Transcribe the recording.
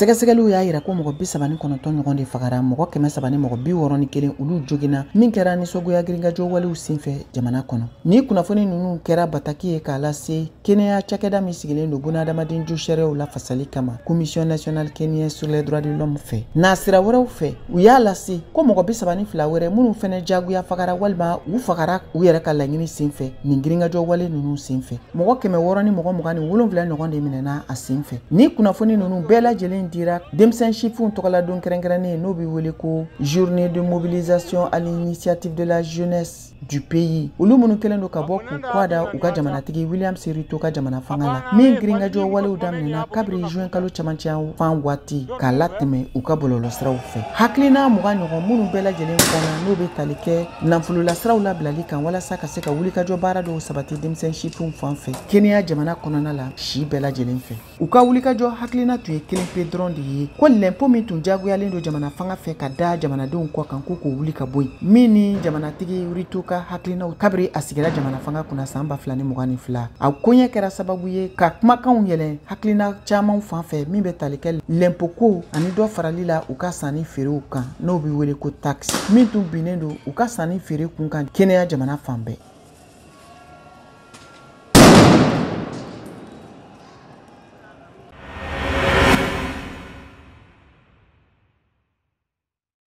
Sɛgɛsɛgɛliw y'a yira ko mɔgɔ 39 ɲɔgɔn de fagara, mɔgɔ 361 olu joginna, min kɛra nisɔngoya girinkajɔ walew senfɛ jamana kɔnɔ. Ni kunnafoni ninnu kɛra bataki ye k'a lase Kenya cakɛda min sigilen don bunadamaden jo sariyaw lafasali kama, Commission nationale kenyane sur les droits de l'homme fɛ. Nasira wɛrɛw fɛ, u y'a lase ko mɔgɔ 32 wɛrɛ minnu fɛnɛ jagoya fagara walima u fagara u yɛrɛ ka laɲini senfɛ nin girinkajɔ wale ninnu senfɛ. Mɔgɔ 627 ɲɔgɔn de minɛna a senfɛ. Ni kunnafoni ninnu bɛɛ lajɛlen dira denmisɛn sifinw tɔgɔladon kɛrɛnkɛrɛnnen n'o bɛ wele ko Journée de mobilisation à l'initiative de la jeunesse du pays, olu minnu kɛlen don ka bɔ k'u kɔ da u ka jamanatigi William Ruto ka jamana fanga la, min girinkajɔ walew daminɛna kabiri juin kalo camancɛ fan waati k'a latɛmɛ u ka bɔlɔlɔsiraw fɛ. Hakilina 20 ɲɔgɔn minnu bɛɛ lajɛlen kɔnɔ n'o bɛ tali kɛ nafololasiraw labilali kan walasa ka se ka wulikajɔ baara dɔw sabati denmisɛn sifinw fan fɛ Kenya jamana kɔnɔna la si bɛɛ lajɛlen fɛ. U ka wulikajɔ hakilina tun ye kelen pe dɔrɔn de ye, ko lɛnpo min tun jagoyalen don jamana fanga fɛ ka da jamanadenw kɔ kan ko k'o wuli ka bɔ yen, min ni jamanatigi Ruto ka hakilinaw kabiri a sigira jamana fanga kunna san 2022. A koɲɛ kɛra sababu ye ka kumakanw yɛlɛn hakilina caman fan fɛ min bɛ tali kɛ lɛnpo ko ani dɔ farali la u ka sanni feerew kan, n'o bɛ wele ko taxe, min tun binnen don u ka sanni feere kun kan Kenya jamana fan bɛɛ.